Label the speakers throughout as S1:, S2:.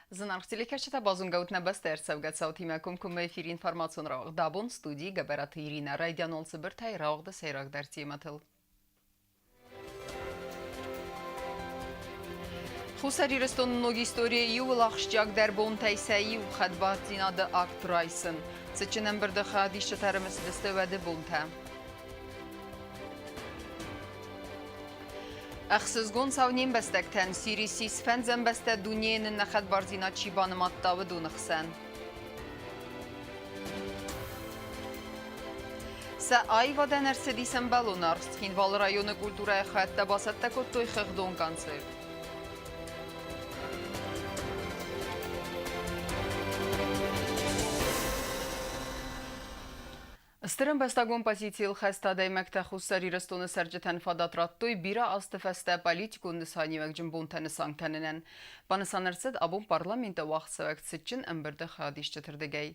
S1: Зынаргъ телекӕсджытӕ, базонгӕут нӕ бӕстӕ ӕрцӕугӕ цаутимӕ комкоммӕ эфиры информацион рауагъд абон студийы Гӕбӕраты Иринӕ. Райдианон цыбыртӕй рауагъды сӕйрагдӕр темӕтыл. Хуссар Ирыстоны ног историйы иууыл ахсджиагдӕр бонтӕй сӕ иу хӕдбардзинады акт райсын. Цытджын ӕмбырды хайадисджытӕ ӕрымысыдысты уӕды бонтӕ. Ӕхсызгон цау не мбӕстӕгтӕн Сири ссис фӕндзӕм бӕстӕ дунейы нын нӕ хӕдбардзинад чи банымадта, уыдоны хсӕн. Сӕ аивадӕн ӕрцыдис ӕмбӕлон аргъ. Цхинвалы районы культурӕйы хӕдтӕ бацӕттӕ кодтой хыгъдон концерт. Стыр ӕмбӕстагон позицийыл хӕст адӕймӕгтӕ Хуссар Ирыстоны цӕрджытӕн фадат радтой бирӕ азты фӕстӕ политикон нысаниуӕгджын бонтӕ нысан кӕнынӕн. Банысан ӕрцыд абон парламенты уагъдцӕуӕг цытджын ӕмбырды хайадисджыты рдыгӕй.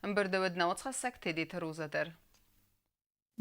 S1: Ӕмбырды уыд науӕдзхӕссӕг Тедеты Роза дӕр.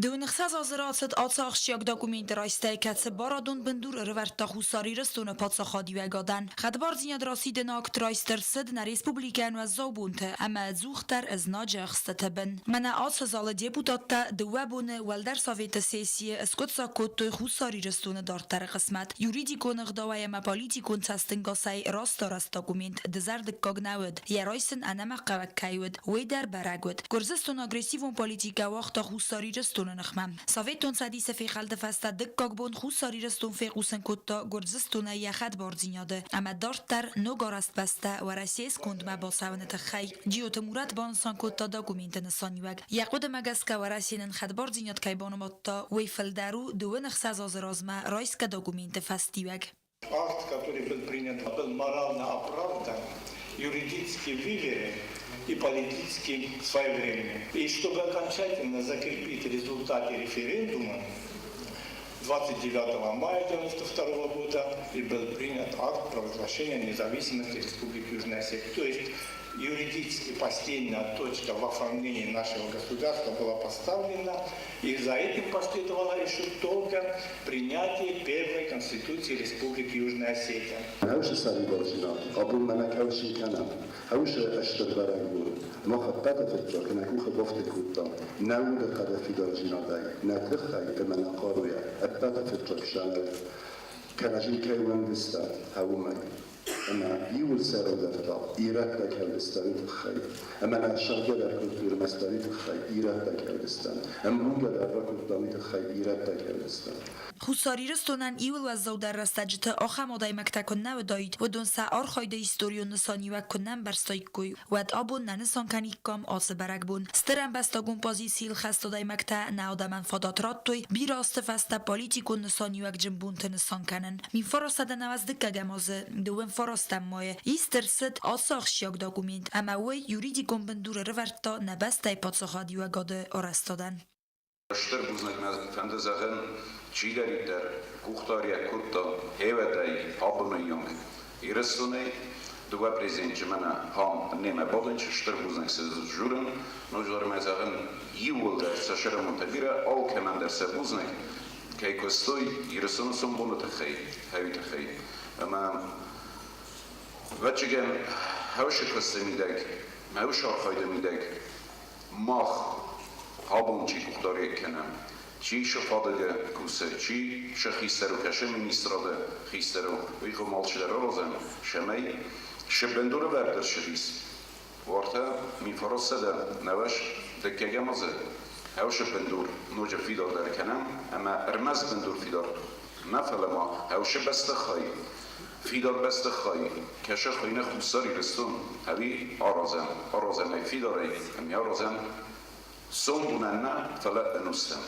S2: Дыууын ӕхсӕз азы рацыд ацы ахсджиаг документы райстӕй, кӕцы барадон бындур ӕрывӕрдта Хуссар Ирыстоны паддзахадиуӕгадӕн. Хӕдбардзинад расидыны акт райст ӕрцыд нӕ республикӕйӕн уӕззау бонты ӕмӕ ӕдзухдӕр ӕзнаджы ӕхстыты бын. Мӕнӕ ацы залы депутаттӕ дыууӕ боны Уӕлдӕр Советы сессийы скъуыддзаг кодтой Хуссар Ирыстоны дарддӕры хъысмӕт. Юридикон ӕгъдауӕй ӕмӕ политикон цӕстӕнгасӕй раст арӕзт документ дызӕрдыггаг нӕ уыд, йӕ райсын ӕнӕмӕнгхъӕуӕг кӕй уыд, уый дӕр бӕрӕг уыд. Гуырдзыстоны агрессивон политикӕ уагъта Хуссар Ирыстоны ныхмӕ. Советон Цӕдисы фехӕлды фӕстӕ дыккаг бон Хуссар Ирыстон фехъусын кодта Гуырдзыстонӕй йӕ хӕдбардзинады ӕмӕ дарддӕр ног арӕзт бӕстӕ Уӕрӕсейы скондмӕ бацӕуыны тыххӕй. Джиоты Мурат банысан кодта документы нысаниуӕг. Йӕ хъуыдымӕ гӕсгӕ Уӕрӕсе нын хӕдбардзинад кӕй банымадта, уый фылдӕр у дыууын ӕхсӕз азы размӕ райсгӕ документы фӕстиуӕг.
S3: Акт, который был принят, был морально оправдан, юридически выверен и политически своевременным. И чтобы окончательно закрепить результаты референдума, 29 мая 1992 года и был принят акт провозглашения независимости Республики Южная Осетия. То есть юридически последняя точка в оформлении нашего государства была поставлена, и за этим последовало еще только принятие первой Конституции Республики Южная Осетия.
S4: Hewşi serîbazîna abûn me nek hewşî kenem hewşi eştir berek bûn ma xwe pete fitca kinek û xwe baftê kûtta ne û de qede fîdar cîna day ne tixey ime ne qaroye e pete fitca kişaner kenejîn key wendiste hewû eme يول سر دفتا إيرادتك هلستان تخي أما أنا شرقة كنتور مستوي تخي إيرادتك هلستان أم بوجا در تخي إيرادتك هلستان
S2: Хуссар Ирыстонӕн иууыл уӕззаудӕр рӕстӕджыты ахӕм адӕймӕгтӕ куы нӕ уыдаид, уыдон сӕ архайды историон нысаниуӕг куы нӕ ӕмбӕрстаиккой, уӕд абон нӕ нысан кӕниккам ацы бӕрӕгбон. Стыр ӕмбӕстагон позицийыл хӕст адӕймӕгтӕ нӕ адӕмӕн фадат радтой бирӕ азты фӕстӕ политикон нысаниуӕгджын бонты нысан кӕнын. 1990 дыккӕгӕм азы дыууын фарастӕм майы ист ӕрцыд ацы ахсджиаг документ ӕмӕ уый юридикон бындур ӕрывӕрдта нӕ бӕстӕйы паддзахадиуӕгады арӕзтадӕн.
S5: Стыр бузныг мӕ фӕнды зӕгъын, чидӕриддӕр къухдариуӕг кодта хевӕдӕй абоны онг Ирыстонӕй дыууӕ президенты мӕнӕ ам немӕ бадынц, стыр бузныг сӕ дзурын. Ноджыдӕр мӕ зӕгъын, иууылдӕр сӕ сӕрӕмонтӕ бирӕ, алкӕмӕн дӕр сӕ бузныг, кӕй куыстой Ирыстоны сомбоны тыххӕй, хӕуи тыххӕй. Ӕмӕ ӕвӕццӕгӕн, хӕусы куысты мидӕг, хӕусы архайды мидӕг мах абон чи къухдариуӕг кӕнӕм, чи шы фадыгы кусы, чи шы хистӕр у, кӕсы министрады хистӕр у, уый хъуамӕ алчидӕр аразӕм, цӕмӕй шы бындуры вӕрд ӕрцыдис. Уартӕ 1900 нӕуӕз дыккӕгӕм азы хӕусы бындур ноджы фидардӕр кӕнӕм ӕмӕ ӕрмӕст бындур фидар нӕ, фӕлӕ ма хӕусы бӕстыхай, фидар бӕстыхай, кӕсы хуыйны Хуссар Ирыстон, ӕви аразӕм, аразӕм ӕй фидарӕй, ӕмӕ аразӕм сомбонӕн нӕ, фӕлӕ ӕнустӕм.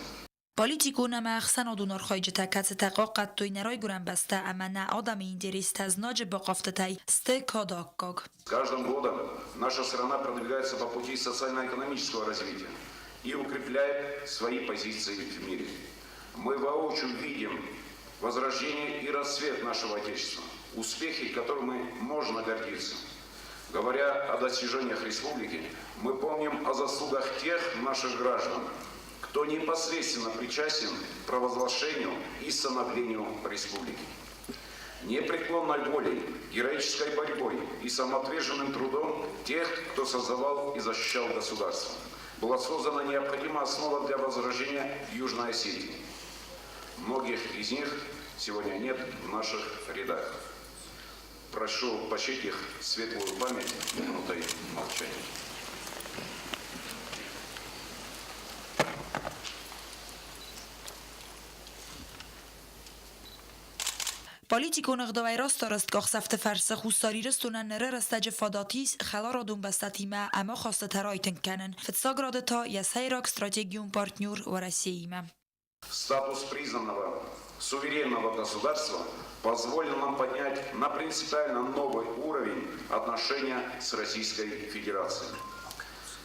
S2: Политикон ӕмӕ ӕхсӕнадон архайджытӕ, кӕцытӕ хъахъхъӕдтой нӕ райгуырӕн бӕстӕ ӕмӕ нӕ адӕмы интерестӕ знаджы бахъавдтытӕй, сты кады аккаг.
S5: С каждым годом наша страна продвигается по пути социально-экономического развития и укрепляет свои позиции в мире. Мы воочию видим возрождение и расцвет нашего Отечества, успехи, которыми можно гордиться. Говоря о достижениях республики, мы помним о заслугах тех наших граждан, кто непосредственно причастен к провозглашению и становлению республики. Непреклонной волей, героической борьбой и самоотверженным трудом тех, кто создавал и защищал государство, была создана необходимая основа для возрождения Южной Осетии. Многих из них сегодня нет в наших рядах. Прошу почтить их светлую память минутой молчания.
S2: Политикон ӕгъдауӕй растарӕзт къахдзӕфты фӕрцы Хуссар Ирыстонӕн ныры рӕстӕджы фадат ис хӕларадон бӕстӕтимӕ ӕмахастытӕ райтынг кӕнын, фыццаг рады та йӕ сӕйраг стратегион партнер Уӕрӕсеимӕ.
S5: Статус признанного суверенного государства позволил нам поднять на принципиально новый уровень отношения с Российской Федерацией.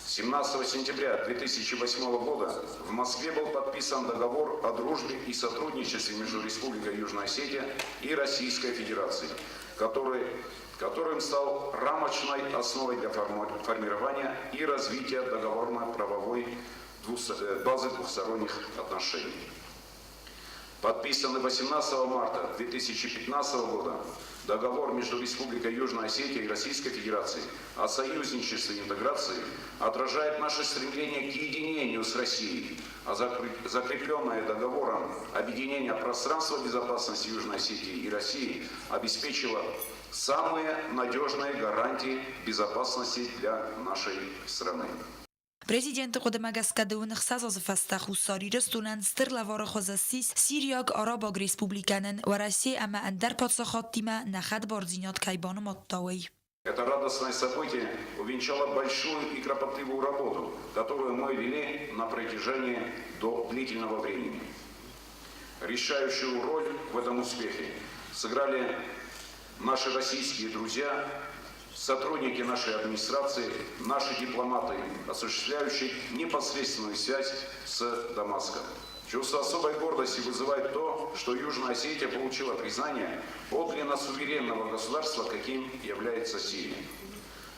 S5: 17 сентября 2008 года в Москве был подписан договор о дружбе и сотрудничестве между Республикой Южная Осетия и Российской Федерацией, которым стал рамочной основой для формирования и развития договорно-правовой базы двухсторонних отношений. Подписанный 18 марта 2015 года договор между Республикой Южная Осетия и Российской Федерацией о союзничестве и интеграции отражает наше стремление к единению с Россией, а закрепленное договором объединение пространства безопасности Южной Осетии и России обеспечило самые надежные гарантии безопасности для нашей страны.
S2: Президенты хъуыдымӕ гӕсгӕ 26 азы фӕстӕ Хуссар Ирыстонӕн стыр лӕвары хуызы ссис Сириаг Арабаг Республикӕ нын Уӕрӕсе ӕмӕ ӕндӕр паддзахадтимӕ нӕ хӕдбардзинад кӕй банымадта, уый.
S5: Это радостное событие увенчало большую и кропотливую работу, которую мы вели на протяжении до длительного времени. Решающую роль в этом успехе сыграли наши российские друзья, сотрудники нашей администрации, наши дипломаты, осуществляющие непосредственную связь с Дамаском. Чувство особой гордости вызывает то, что Южная Осетия получила признание подлинно суверенного государства, каким является Сирия.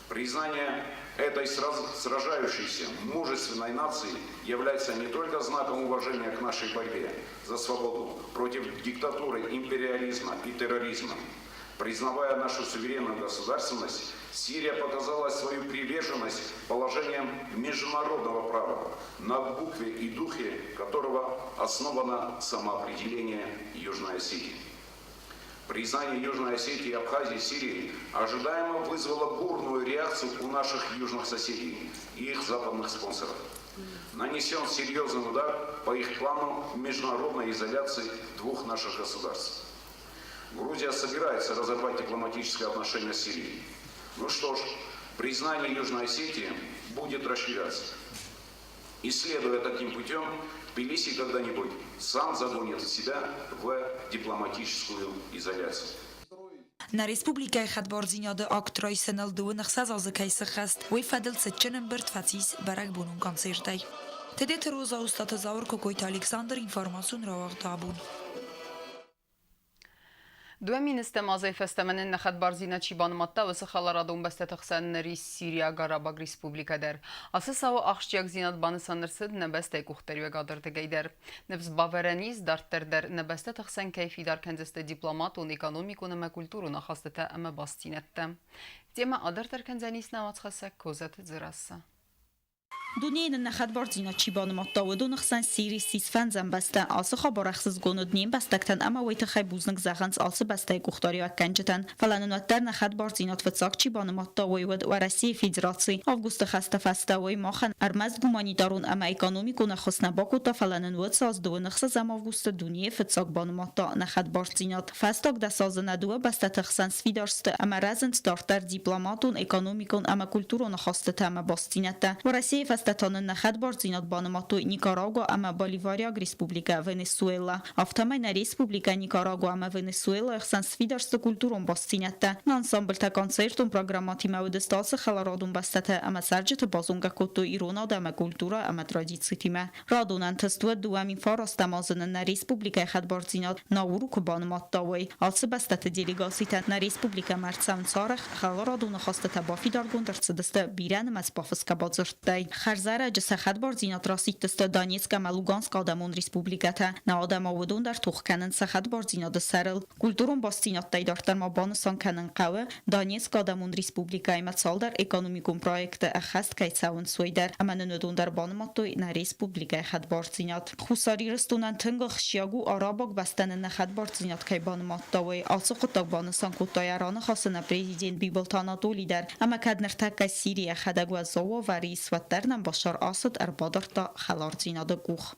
S5: Признание этой сражающейся, мужественной нации является не только знаком уважения к нашей борьбе за свободу против диктатуры, империализма и терроризма. Признавая нашу суверенную государственность, Сирия показала свою приверженность положениям международного права, на букве и духе которого основано самоопределение Южной Осетии. Признание Южной Осетии и Абхазии Сирии ожидаемо вызвало бурную реакцию у наших южных соседей и их западных спонсоров. Нанесен серьезный удар по их плану международной изоляции двух наших государств. Грузия собирается разорвать дипломатические отношения с Сирией. Ну что ж, признание Южной Осетии будет расширяться. И следуя таким путем, Тбилиси когда-нибудь сам загонит себя в дипломатическую изоляцию.
S2: Нӕ республикӕйы хӕдбардзинады акт райсыныл 26 азы кӕй сыххӕст, уый фӕдыл цытджын ӕмбырд фӕцис бӕрӕгбонон концертӕй. Тедеты Роза, Устаты Зауыр, Кокойты Александр, информацион рауагъд Абон.
S1: 2000 азӕй фӕстӕмӕ нын нӕ хӕдбардзинад чи банымадта, уыцы хӕларадон бӕстӕты хсӕн ныр ис Сириаг Арабаг Республикӕ дӕр. Ацы цауы ахсджиагдзинад банысан ӕрцыд нӕ бӕстӕйы къухдариуӕгады ӕрдыгӕй дӕр. Ныфс бавӕрӕн ис, дарддӕр дӕр нӕ бӕстӕты хсӕн кӕй фидар кӕндзысты дипломатон, экономикон ӕмӕ культурон ахастытӕ ӕмӕ бастдзинӕдтӕ. Темӕ адарддӕр кӕндзӕнис нӕ уацхӕссӕг Козаты Дзерассӕ.
S6: Дунейы нын нӕ хӕдбардзинад чи банымадта, уыдоны хсӕн Сири ссис фӕндзӕм бӕстӕ. Ацы хабар ӕхсызгон уыд не мбӕстӕгтӕн ӕмӕ уый тыххӕй бузныг зӕгъынц алцы бӕстӕйы къухдариуӕггӕнджытӕн. Фӕлӕ нын уӕддӕр нӕ хӕдбардзинад фыццаг чи банымадта, уый уыд Уӕрӕсейы Федераци. Августы хӕсты фӕстӕ уый махӕн ӕрмӕст гуманитарон ӕмӕ экономикон ӕххуыс нӕ бакодта, фӕлӕ нын уыцы аз 26 августы дунейы фыццаг банымадта нӕ хӕдбардзинад. Фӕстаг 10 азы нӕ дыууӕ бӕстӕты хсӕн сфидар сты ӕмӕ рӕзынц дарддӕр дипломатон, экономикон ӕмӕ культурон ахастытӕ ӕмӕ бастдзинӕдтӕ. Уӕрӕсейы фӕстӕ та нын нӕ хӕдбардзинад банымадтой Никарагуа ӕмӕ Боливариаг республикӕ Венесуэла. Афтӕмӕй нӕ республикӕ Никарагуа ӕмӕ Венесуэлайы хсӕн сфидар сты культурон бастдзинӕдтӕ. Нӕ ансамблтӕ концертон программӕтимӕ уыдысты ацы хӕларадон бӕстӕтӕ ӕмӕ цӕрджыты базонгӕ кодтой ирон адӕмы культурӕ ӕмӕ традицитимӕ. Радон ӕнтыст уӕд 2009 азы нын нӕ республикӕйы хӕдбардзинад Науру куы банымадта, уый. Ацы бӕстӕты делегацитӕ нӕ республикӕмӕ ӕрцӕуынц арӕх, хӕларадон ахастытӕ бафидаргонд ӕрцыдысты бирӕнымӕц бафысгӕ бадзырдтӕй. Хӕрзӕрӕджы сӕ хӕдбардзинад расидтысты Донецк ӕмӕ Луганскы адӕмон республикӕтӕ. Нӕ адӕмау уыдон дӕр тох кӕнынц сӕ хӕдбардзинады сӕрыл. Культурон бастдзинӕдтӕй дарддӕр ма банысан кӕнын хъӕуы, Донецкы адӕмон республикӕимӕ цалдӕр экономикон проекты ӕххӕст кӕй цӕуынц, уый дӕр, ӕмӕ нын уыдон дӕр банымадтой нӕ республикӕйы хӕдбардзинад. Хуссар Ирыстонӕн тынг ахсджиаг у арабаг бӕстӕ нын нӕ хӕдбардзинад кӕй банымадта, уый. Ацы хъуыддаг банысан кодта йӕ раныхасы нӕ президент Бибылты Анатоли дӕр, ӕмӕ кӕд ныртӕккӕ Сири йӕхӕдӕг уӕззау уавӕры ис, уӕддӕр нӕм Башар Асад ӕрбадардта хӕлардзинады къух.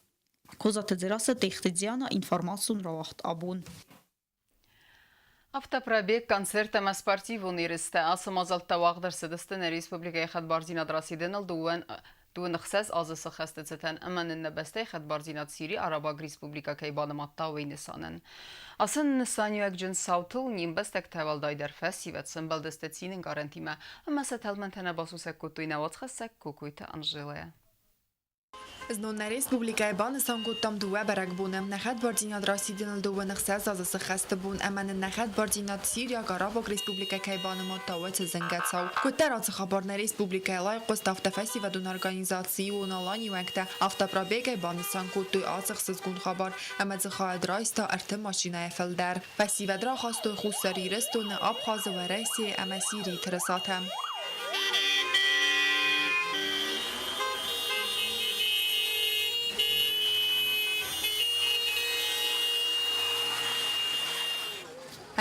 S6: Козаты Дзерассӕ, Тъехты Диана, информацион рауагъд абон.
S1: Автопробег, концерт ӕмӕ спортивон ерыстӕ ацы мадзӕлттӕ уагъд ӕрцыдысты нӕ республикӕйы хӕдбардзинад расидыныл 26 азы сыххӕсты цытӕн ӕмӕ нын нӕ бӕстӕйы хӕдбардзинад Сирийы Арабаг Республикӕ кӕй банымадта, уый нысанӕн. Ацы нысаниуӕгджын цаутыл не мбӕстӕгтӕ уӕлдайдӕр фӕсивӕд сӕмбӕлдысты цины ӕнкъарӕнтимӕ ӕмӕ сӕ тӕлмӕнтӕ нӕ басусӕг кодтой нӕ уацхӕссӕг Кокойты Анжелӕйӕ.
S7: Знон нӕ республикӕйы банысан кодтам дыууӕ бӕрӕгбоны. Нӕ хӕдбардзинад расидыныл 26 азы сыххӕсты бон ӕмӕ нын нӕ хӕдбардзинад Сириаг Арабаг Республикӕ кӕй банымадта, уӕд зынгӕ цау. Куыддӕр ацы хабар нӕ республикӕйы айхъуыст, афтӕ фӕсивӕдон организаци Ион Алани уӕнгтӕ автопробегӕй банысан кодтой ацы ӕхсызгон хабар ӕмӕ дзы хайад райста ӕртӕ машинӕйӕ фылдӕр. Фӕсивӕд рахастой Хуссар Ирыстоны, Абхазы, Уӕрӕсейы ӕмӕ Сирийы тырысатӕ.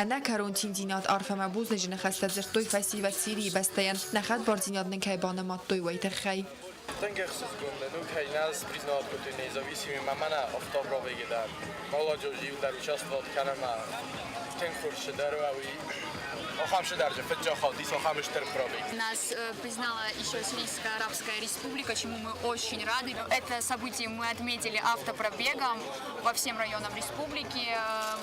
S7: Ӕнӕкӕрон циндзинад арф ӕмӕ бузныджы ныхӕстӕ дзырдтой фӕсивӕд Сирийы бӕстӕйӕн, нӕ хӕдбардзинад нын кӕй банымадтой, уый тыххӕй.
S8: Тынг ӕхсызгон дӕн у, кӕй нас признавать кодтой независимый ӕмӕ мӕнӕ автопробеги дӕр. Молодежь иуылдӕр участвовать кӕнӕм тынг хорз цыдӕр у, уый ахӕм цыдӕр же фыццаг хатт ис ахӕм стыр пробег.
S9: Нас признала еще Сирийская Арабская Республика, чему мы очень рады. Это событие мы отметили автопробегом по всем районам республики.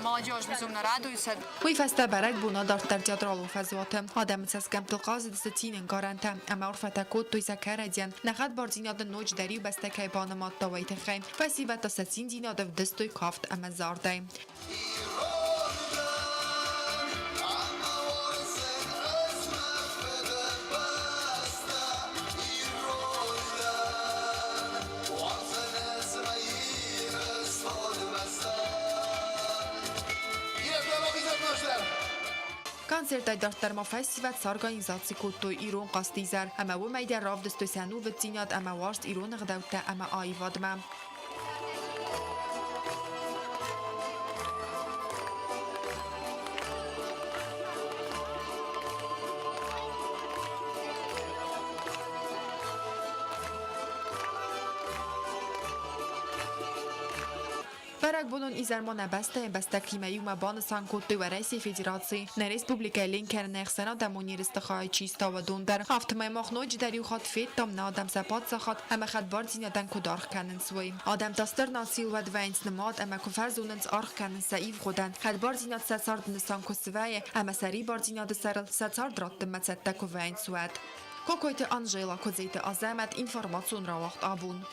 S9: Молодежь безумно радуется.
S7: Уый фӕстӕ бӕрӕгбон адарддӕр театралон фӕзуаты. Адӕмы цӕсгӕмттыл хъазыдысты цины ӕнкъарӕнтӕ ӕмӕ арфӕтӕ кодтой сӕ кӕрӕдзийӕн, нӕ хӕдбардзинады ноджыдӕр иу бӕстӕ кӕй банымадта, уый тыххӕй. Фӕсивӕд та сӕ циндзинад ӕвдыстой кафт ӕмӕ зардӕй. Концертӕй дарддӕр ма фӕсивӕд сорганизаци кодтой ирон хъазтизӕр ӕмӕ уымӕй дӕр равдыстой сӕ ӕнувыддзинад ӕмӕ уарзт ирон ӕгъдӕуттӕ ӕмӕ аивадмӕ. Бӕрӕгбонон изӕрмӕ нӕ бӕстӕйы ӕмбӕстӕгтимӕ иумӕ банысан кодтой Уӕрӕсейы Федерацийы, нӕ республикӕйы ленкӕныны ӕхсӕнадӕмон ерысты хайы чи стауа дон дӕр. Афтӕмӕй мах ноджыдӕр иу хатт федтам, нӕ адӕм сӕ паддзахад ӕмӕ хӕдбардзинадӕн куыд аргъ кӕнынц, уый. Адӕм та стыр нацийыл уӕд вӕййынц нымад ӕмӕ куы фӕзонынц аргъ кӕнын сӕ ивгъуыдӕн, хӕдбардзинад сӕ царды нысан куы свӕййы ӕмӕ сӕрибардзинады сӕрыл сӕ цард раттынмӕ цӕттӕ куы вӕййынц, уӕд. Кокойты Анжела, Куыдзеты Азӕмӕт, информацион рауагъд абон.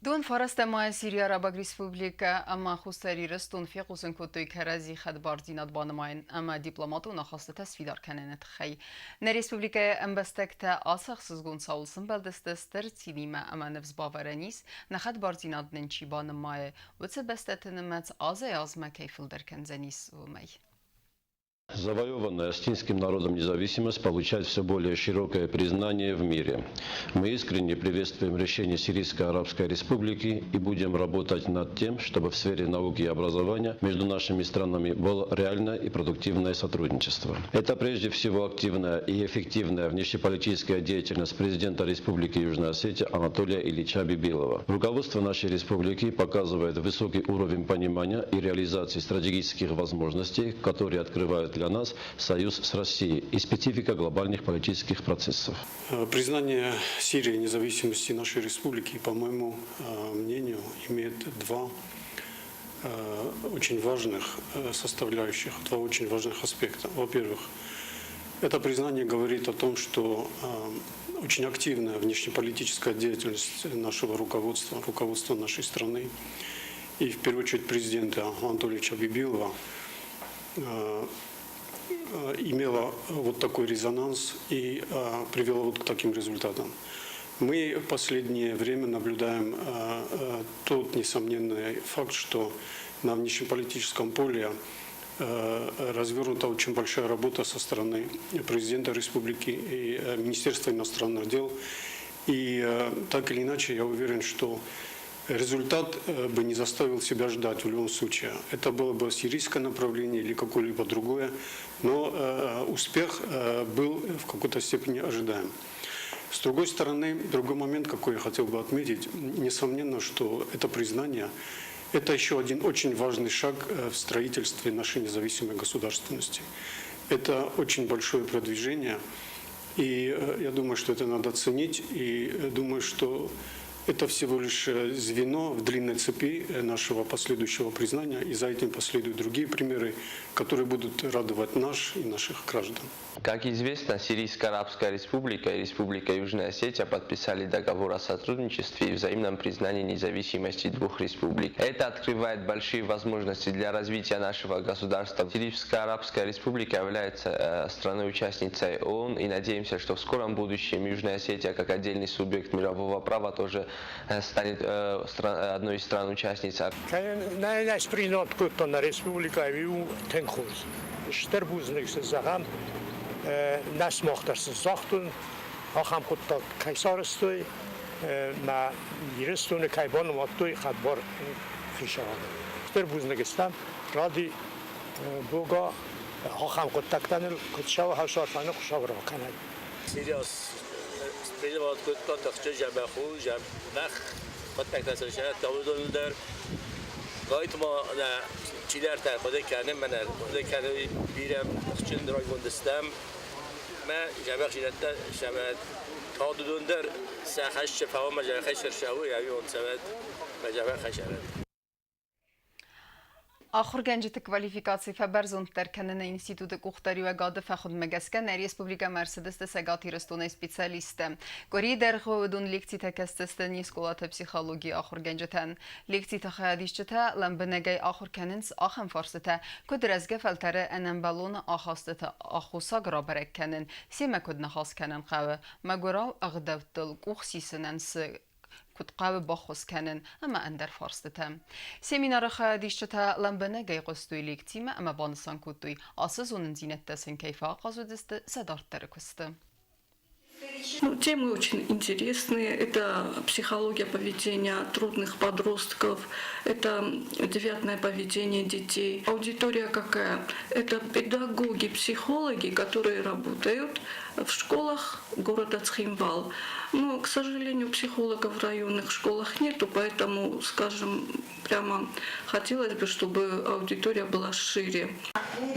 S1: Дон фарастӕ майы Сирийы Арабаг Республикӕ ӕмӕ Хуссар Ирыстон фехъусын кодтой кӕрӕдзи хӕдбардзинад банымайын ӕмӕ дипломатон ахастытӕ сфидар кӕныны тыххӕй. Нӕ республикӕйы ӕмбӕстӕгтӕ ацы ӕхсызгон цауыл сӕмбӕлдысты стыр цинимӕ ӕмӕ ныфс бавӕрӕн ис, нӕ хӕдбардзинад нын чи банымайы, уыцы бӕстӕты нымӕц азӕй-азмӕ кӕй фылдӕр кӕндзӕнис, уымӕй.
S10: Завоеванная осетинским народом независимость получает все более широкое признание в мире. Мы искренне приветствуем решение Сирийской Арабской Республики и будем работать над тем, чтобы в сфере науки и образования между нашими странами было реальное и продуктивное сотрудничество. Это прежде всего активная и эффективная внешнеполитическая деятельность президента Республики Южная Осетия Анатолия Ильича Бибилова. Руководство нашей республики показывает высокий уровень понимания и реализации стратегических возможностей, которые открывают для нас союз с Россией и специфика глобальных политических процессов.
S11: Признание Сирии независимости нашей республики, по моему мнению, имеет два очень важных составляющих, два очень важных аспекта. Во-первых, это признание говорит о том, что очень активная внешнеполитическая деятельность нашего руководства, руководства нашей страны и, в первую очередь, президента Анатольевича Бибилова имела вот такой резонанс и привела вот к таким результатам. Мы в последнее время наблюдаем тот несомненный факт, что на внешнеполитическом поле развернута очень большая работа со стороны президента республики и Министерства иностранных дел. И так или иначе, я уверен, что результат бы не заставил себя ждать в любом случае. Это было бы сирийское направление или какое-либо другое, но успех был в какой-то степени ожидаем. С другой стороны, другой момент, какой я хотел бы отметить, несомненно, что это признание – это еще один очень важный шаг в строительстве нашей независимой государственности. Это очень большое продвижение, и я думаю, что это надо ценить, и думаю, что это всего лишь звено в длинной цепи нашего последующего признания, и за этим последуют другие примеры, которые будут радовать наш и наших граждан.
S12: Как известно, Сирийская Арабская Республика и Республика Южная Осетия подписали договор о сотрудничестве и взаимном признании независимости двух республик. Это открывает большие возможности для развития нашего государства. Сирийская Арабская Республика является страной-участницей ООН, и надеемся, что в скором будущем Южная Осетия, как отдельный субъект мирового права, тоже станет одной из стран-участниц.
S13: Нӕ сымах дӕр сын загътон, ахӕм хъуыддаг кӕй сарӕзтой мӕ Ирыстоны кӕй банымадтой хӕдбар хицауады. Стыр бузныг стӕм ради Бога ахӕм хъуыддӕгтӕ ныл куыд сӕвӕхӕсарфӕны Хуыцау ракӕнӕд.
S14: Сириас принимать кодта тыхджын зӕбӕх у, зӕбӕх хъуыддӕгтӕ сын сӕ уыдон дӕр. Гайтма нӕ чидӕртӕ хъуыды кӕны, мӕнӕ хъуыды кӕны бирӕ тыхджын райгонд стӕм. Мӕ зӕбӕхдзинӕдтӕ сӕмӕ тагъд дӕр сӕ хӕссы фӕуӕмӕ зӕххӕй сӕрсӕуы, ӕви цӕвӕд мӕ зӕбӕх хӕсӕрӕд.
S1: Ахуыргӕнджыты квалификаци фӕбӕрзонддӕр кӕныны институты къухдариуӕгады фӕхуындмӕ гӕсгӕ нӕ республикӕмӕ ӕрцыдысты Цӕгат Ирыстонӕй специалисттӕ. Къуырийы дӕргъы уыдон лекцитӕ кӕсдзысты не скъолаты психологийы ахуыргӕнджытӕн. Лекциты хайадисджытӕ лӕмбынӕгӕй ахуыр кӕнынц ахӕм фарстытӕ, куыд рӕзгӕ фӕлтӕры ӕнӕмбӕлон ахастыты аххосаг рабӕрӕг кӕнын, семӕ куыд ныхас кӕнын хъӕуы, мӕгуырау ӕгъдӕуттыл къух сисынӕн цы куыд хъӕуы баххуыс кӕнын ӕмӕ ӕндӕр фарстытӕ. Семинары хайадисджытӕ лӕмбынӕгӕй хъуыстой лекцимӕ ӕмӕ банысан кодтой, ацы зонындзинӕдтӕ сын кӕй фӕахъаз уыдзысты сӕ дарддӕры куысты.
S15: Ну, темы очень интересные. Это психология поведения трудных подростков, это девиантное поведение детей. Аудитория какая? Это педагоги, психологи, которые работают в школах города Цхинвал. Но, к сожалению, психологов в районных школах нету, поэтому, скажем, прямо хотелось бы, чтобы аудитория была шире.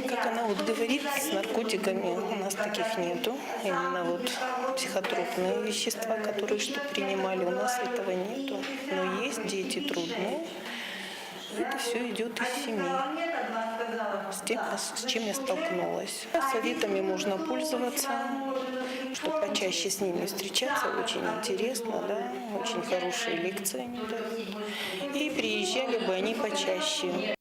S16: Как она вот говорит, с наркотиками у нас таких нету. Именно вот психотропные вещества, которые что принимали, у нас этого нету. Но есть дети трудные. Это все идет из семьи. С тем, с чем я столкнулась. Советами можно пользоваться, чтобы почаще с ними встречаться. Очень интересно, да, очень хорошие лекции они дают. И приезжали бы они почаще.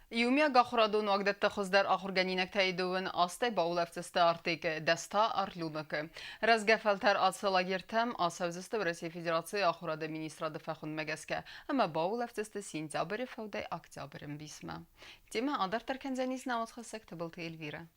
S1: Иумиагахуырадон уагдӕтты хуыздӕр ахуыргӕнинӕгтӕй дыууын азтӕй баулӕфдзысты Артекы, Дӕс та Арлюнокы. Рӕзгӕ фӕлтӕр ацы лагертӕм ацӕудзысты Уӕрӕсейы Федерацийы ахуырады министрады фӕхуындмӕ гӕсгӕ ӕмӕ баулӕфдзысты сентябры фӕудӕй октябры мбисмӕ. Темӕ адарддӕр кӕндзӕнис нӕ уацхӕссӕг Тыбылты Эльвирӕ.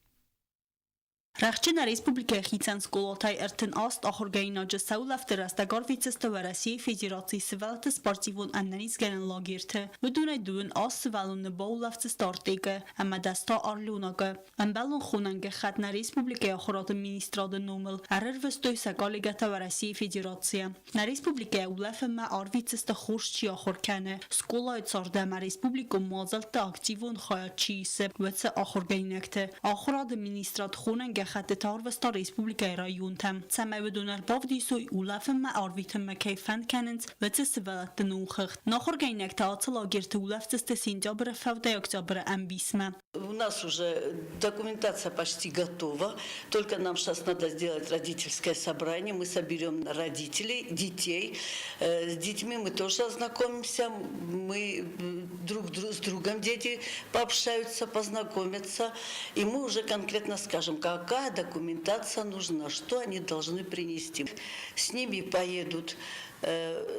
S6: Рӕхджы нӕ республикӕйы хицӕн скъолатӕй 38 ахуыргӕнинаджы сӕ улӕфты рӕстӕг арвитдзысты Уӕрӕсейы Федерацийы сывӕллӕтты спортивон ӕнӕнизгӕнӕн лагерты. Уыдонӕй 18 сывӕллоны баулӕфдзысты Артекы ӕмӕ 10 та Орленокы. Ӕмбӕлон хонӕн гӕххӕтт нӕ республикӕйы ахуырады министрады номыл ӕрӕрвыстой сӕ коллегӕтӕ Уӕрӕсейы Федерацийӕ. Нӕ республикӕйы улӕфынмӕ арвитдзысты хорз чи ахуыр кӕны, скъолайы цард ӕмӕ республикон мадзӕлтты активон хайад чи исы, уыцы ахуыргӕнинӕгты. Ахуырады министрад хонӕн гӕххӕттытӕ арвыста республикӕйы районтӕм, цӕмӕй уыдон ӕрбавдисой, улӕфынмӕ арвитынмӕ кӕй фӕнд кӕнынц, уыцы сывӕллӕтты номхыгъд. Нӕ ахуыргӕнинӕгтӕ ацы лагерты улӕфдзысты сентябры фӕудӕй октябры ӕмбисмӕ.
S17: У нас уже документация почти готова, только нам сейчас надо сделать родительское собрание. Мы соберем родителей, детей. С детьми мы тоже ознакомимся, мы друг с другом дети пообщаются, познакомятся. И мы уже конкретно скажем, какая документация нужна, что они должны принести. С ними поедут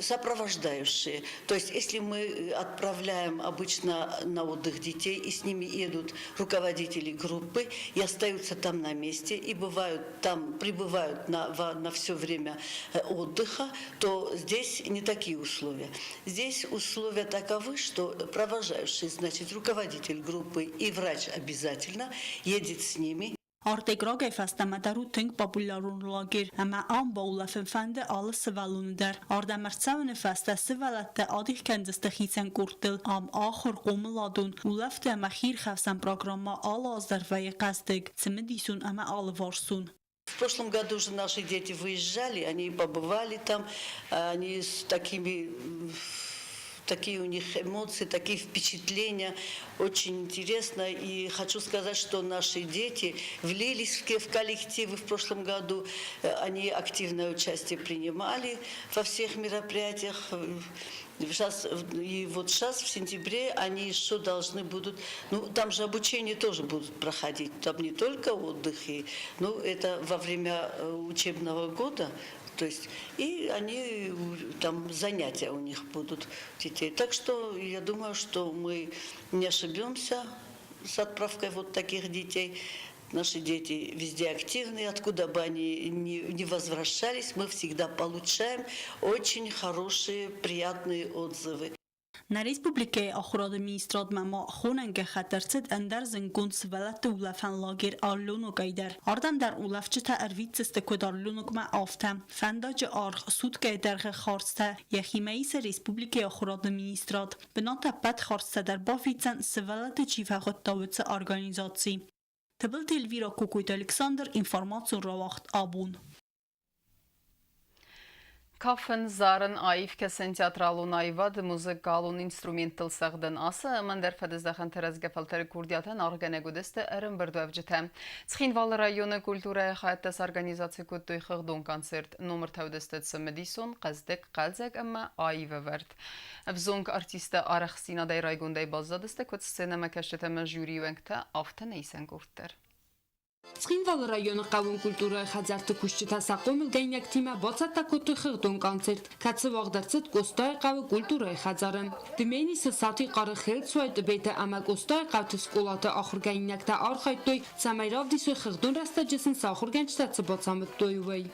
S17: сопровождающие. То есть если мы отправляем обычно на отдых детей, и с ними едут руководители группы, и остаются там на месте, и бывают там, пребывают на все время отдыха, то здесь не такие условия. Здесь условия таковы, что провожающий, значит, руководитель группы и врач обязательно едет с ними.
S6: Ардыг рагӕй фӕстӕмӕ дӕр у тынг популярон лагерь ӕмӕ ам баулӕфын фӕнды алы сывӕллоны дӕр. Ардӕм ӕрцӕуыны фӕстӕ сывӕллӕттӕ адих кӕндзысты хицӕн къордтыл. Ам ахуыр, хъомыладон, улӕфты ӕмӕ хиирхӕфсӕн программӕ алы аз дӕр вӕййы хъӕздыг, цымыдисон ӕмӕ алыварсон.
S17: В прошлом году же наши дети выезжали, они побывали там, они с такими такие у них эмоции, такие впечатления. Очень интересно. И хочу сказать, что наши дети влились в коллективы в прошлом году. Они активное участие принимали во всех мероприятиях. Сейчас, и вот сейчас в сентябре они еще должны будут, ну там же обучение тоже будут проходить, там не только отдых, и, ну это во время учебного года, то есть и они там занятия у них будут детей. Так что я думаю, что мы не ошибемся с отправкой вот таких детей. Наши дети везде активные, откуда бы они ни возвращались, мы всегда получаем очень хорошие, приятные отзывы.
S6: Нӕ республикӕйы ахуырады министрадмӕ ма хонӕн гӕххӕтт ӕрцыд ӕндӕр зындгонд сывӕллӕтты улӕфӕн лагерь Орленок-ӕй дӕр. Ардӕм дӕр улӕфджытӕ ӕрвитдзысты куыд Орленокмӕ, афтӕ. Фӕндаджы аргъ, суткӕйы дӕргъы хӕрдзтӕ йӕхимӕ исы республикӕйы ахуырады министрад. Бынат ӕппӕт хӕрдзтӕ дӕр бафиддзӕн, сывӕллӕтты чи фӕхуыдта, уыцы организаци. Тыбылты Эльвира, Кокойты Александр, информацион рауагъд абон.
S1: Кафын, зарын, аив кӕсын, театралон аивад, музыкалон инструменттыл цӕгъдын ацы ӕмӕ ӕндӕр фӕдыздӕхӕнты рӕзгӕ фӕлтӕры курдиатӕн аргъгӕнӕг уыдысты ӕрӕмбырдуӕвджытӕ. Цхинвалы районы культурӕйы хайӕдтӕ сорганизаци кодтой хыгъдон концерт. Номыртӕ уыдысты цымыдисон, хъӕздыг, хъӕлдзӕг ӕмӕ аивӕвӕрд. Ӕвзонг артисттӕ арӕхстдзинадӕй райгондӕй баззадысты куыд сценӕмӕкӕсджытӕ ӕмӕ жюрийы уӕнгтӕ, афтӕ нӕ исӕн къорд дӕр.
S18: Цхинвалы районы хъӕууон культурӕйы хӕдзӕртты кусджытӕ сӕ хъомылгӕнинӕгтимӕ бацӕттӕ кодтой хыгъдон концерт, кӕцы уагъд ӕрцыд Къостайыхъӕуы культурӕйы хӕдзары. Дменисы, Сатихъары, Хелцуайы, Тъбеты ӕмӕ Къостайыхъӕуты скъолаты ахуыргӕнинӕгтӕ архайдтой, цӕмӕй равдисой хыгъдон рӕстӕджы сын цы ахуыргӕнджытӕ цы бацамыдтой, уый.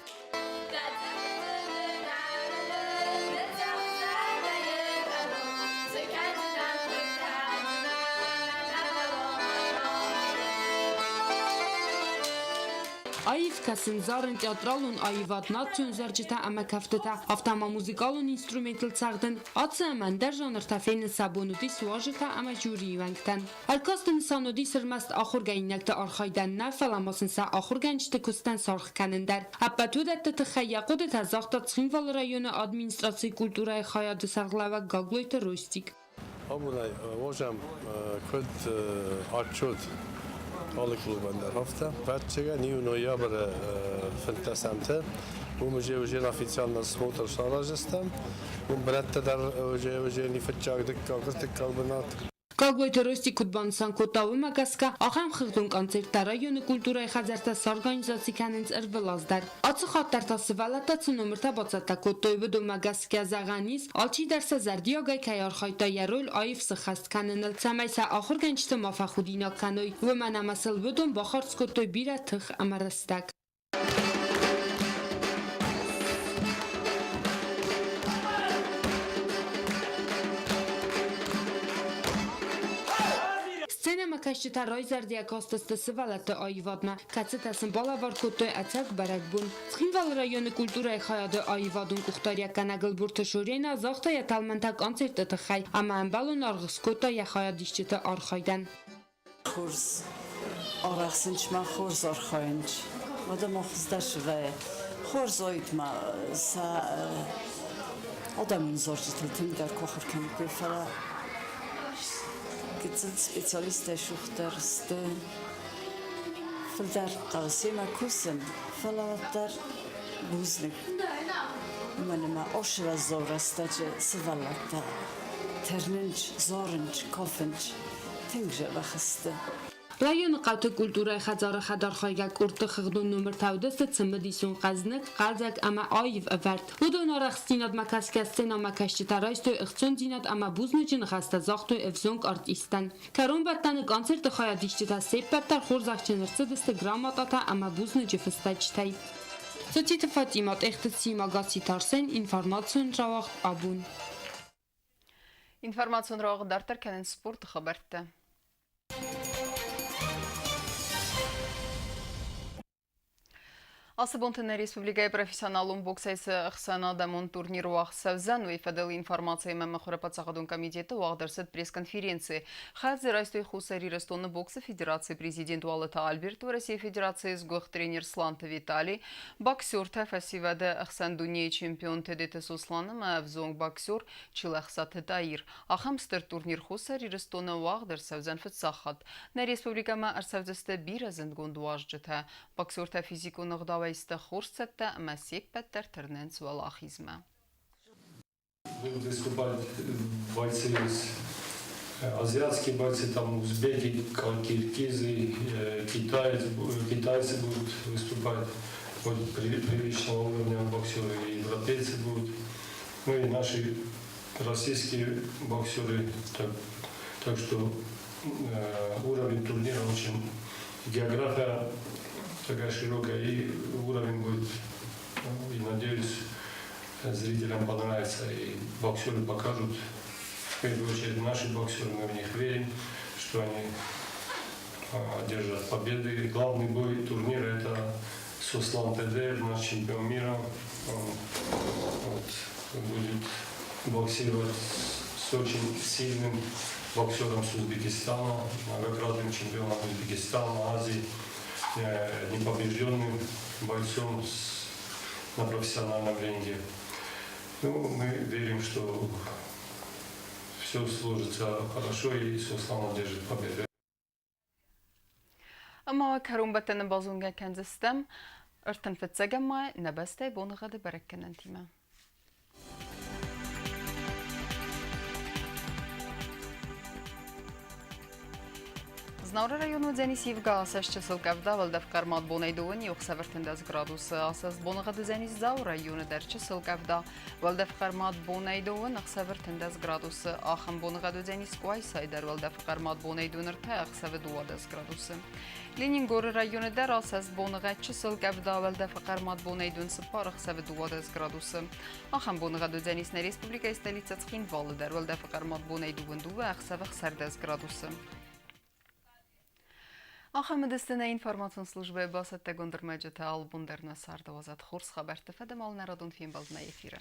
S18: Аив кӕсын, зарын, театралон аивад, национ зарджытӕ ӕмӕ кӕфтытӕ, афтӕ ма музыкалон инструментыл цӕгъдын, ацы ӕмӕ ӕндӕр жанртӕ фенын сӕ бон уыдис уазджытӕ ӕмӕ жюрийы уӕнгтӕн. Ӕркасты нысан уыдис ӕрмӕст ахуыргӕнинӕгты архайдӕн нӕ, фӕлӕ ма сын сӕ ахуыргӕнджыты куыстӕн саргъ кӕнын дӕр. Ӕппӕт уыдӕтты тыххӕй йӕ хъуыдытӕ загъта Цхинвалы районы администрацийы культурӕйы хайады сӕргълӕууӕг Гаглойты Ростик.
S19: Абонӕй возӕм куыд отчет алы клубӕн дӕр афтӕ. Фӕццӕгӕн иу ноябры фынддӕсӕмты уым уже уже официально смотр сараздзыстӕм. Уым бынӕттӕ дӕр уже уже не фыццаг, дыккаг, ӕртыккаг бынат.
S18: Гаглойты Ростик куыд банысан кодта, уымӕ гӕсгӕ ахӕм хыгъдон концерттӕ районы культурӕйы хӕдзӕрттӕ сорганизаци кӕнынц ӕрвылаз дӕр. Ацы хатт дӕр та сывӕллӕттӕ цы номыртӕ бацӕттӕ кодтой, уыдонмӕ гӕсгӕ зӕгъӕн ис, алчидӕр сӕ зӕрдиагӕй кӕй архайдта йӕ роль аив сыххӕст кӕныныл, цӕмӕй сӕ ахуыргӕнджыты ма фӕхудинаг кӕной, уымӕн ӕмӕ сыл уыдон бахардз кодтой бирӕ тых ӕмӕ рӕстӕг. Сценӕмӕкӕсджытӕ райзӕрдийӕ кастысты сывӕллӕтты аивадмӕ, кӕцытӕ сын балӕвар кодтой ӕцӕг бӕрӕгбон. Цхинвалы районы культурӕйы хайады аивадон къухдариуӕггӕнӕг Ӕлборты Шорена загъта йӕ тӕлмӕнтӕ концерты тыххӕй ӕмӕ ӕмбӕлон аргъ скодта йӕ хайадисджыты архайдӕн.
S20: Хорз арӕхсынч ма хорз архайынч. Уӕдӕ ма хуыздӕр вӕййы. Хорз уаид ма сӕ адӕмон зарджытыл тынгдӕр куы ахуыр кӕниккой, фӕлӕ. Гыццыл специалисттӕ сухдӕр сты. Фылдӕр хъӕуы семӕ кусын, фӕлӕ уӕддӕр бузныг. Уымӕн ӕмӕ ӕсуӕззау рӕстӕджы сывӕллӕттӕ тырнынц, зарынц, кафынц, тынг дзӕбӕх сты.
S18: Районы хъӕуты культурӕйы хӕдзары хӕдархайгӕ къордты хыгъдон номыртӕ уыдысты цымыдисон, хъӕзныг, хъӕлдзӕг ӕмӕ аив ӕвӕрд. Уыдон арӕхстдзинадмӕ кӕсгӕ сценӕмӕкӕсджытӕ райстой ӕхцондзинад ӕмӕ бузныджы ныхӕстӕ загътой ӕвзонг артисттӕн. Кӕронбӕттӕны концерты хайадисджытӕ се ппӕт дӕр хорзӕхджын ӕрцыдысты грамотатӕ ӕмӕ бузныджы фыстӕджытӕй. Цоциты Фатимӕ, Тъехты Сима, Гасситы Арсен, информацион рауагъд абон.
S1: Информацион рауагъд дарддӕр кӕнынц спорты хабӕрттӕ. Ацы бонты нӕ республикӕйы профессионалон боксӕй цы ӕхсӕнадӕмон турнир уагъд цӕудзӕн, уый фӕдыл информациимӕ Мыхуыры паддзахадон комитеты уагъд ӕрцыд пресс-конференци. Хайад дзы райстой Хуссар Ирыстоны боксы федерацийы президент Уалыты Альберт, Уӕрӕсейы Федерацийы сгуыхт тренер Сланты Виталий, боксертӕ фӕсивӕды ӕхсӕн дунейы чемпион Тедеты Сослан ӕмӕ ӕвзонг боксер Чилӕхсаты Таир. Ахӕм стыр турнир Хуссар Ирыстоны уагъд ӕрцӕудзӕн фыццаг хатт. Нӕ республикӕмӕ ӕрцӕудзысты бирӕ зындгонд уазджытӕ. Боксертӕ физикон ӕгъдауӕй сты хорз цӕттӕ ӕмӕ се ппӕт дӕр тырнынц уӕлахизмӕ.
S19: Будут выступать бойцы из азиатские бойцы, там узбеки, киргизы, китайцы, китайцы будут выступать. Вот приличного уровня боксеры, и европейцы будут. Ну и наши российские боксеры. Так что уровень турнира очень, география такая широкая, и уровень будет, и надеюсь, зрителям понравится, и боксеры покажут, в первую очередь наши боксеры, мы в них верим, что они одержат победы. Главный бой турнира – это Сослан Тедеев, наш чемпион мира. Он вот, будет боксировать с очень сильным боксером с Узбекистана, многократным чемпионом Узбекистана, Азии, непобежденным бойцом на профессиональном ринге. Ну, мы верим, что все сложится хорошо и Сослан одержит победу.
S1: Ӕмӕ кӕронбӕттӕны базонгӕ кӕндзыстӕм 35-ӕм май нӕ бӕстӕйы боныгъӕды бӕрӕггӕнӕнтимӕ. Знауыры районы уыдзӕнис ивгӕ асӕст чысыл къӕвда, уӕлдӕф хъӕрмад бонӕй дыууын иу ӕхсӕв 13 градусы. Асӕст боныгъӕд уыдзӕнис Дзауы районы дӕр чысыл къӕвда, уӕлдӕф хъӕрмад бонӕй дыууын ӕхсӕв 13 градусы. Ахӕм боныгъӕд уыдзӕнис Къуайсайы дӕр уӕлдӕфы хъӕрмад бонӕй дыууын ӕртӕ ӕхсӕвы 12 градусы. Ленингоры районы дӕр асӕст боныгъӕд чысыл къӕвда, уӕлдӕфы хъӕрмад бонӕй дыууын цыппар ӕхсӕвы 12 градусы. Ахӕм боныгъӕд уыдзӕнис нӕ республикӕйы столицӕ Цхинвалы дӕр уӕлдӕфы хъӕрмад бонӕй дыууын дыууӕ ӕхсӕвы 16 градусы. Ахӕм уыдысты нӕ информацион службӕйы бацӕттӕгонд ӕрмӕджытӕ алыбон дӕр нӕ царды уадзӕд хорз хабӕртты фӕдыл алынӕрадон фембӕлд нӕ эфиры.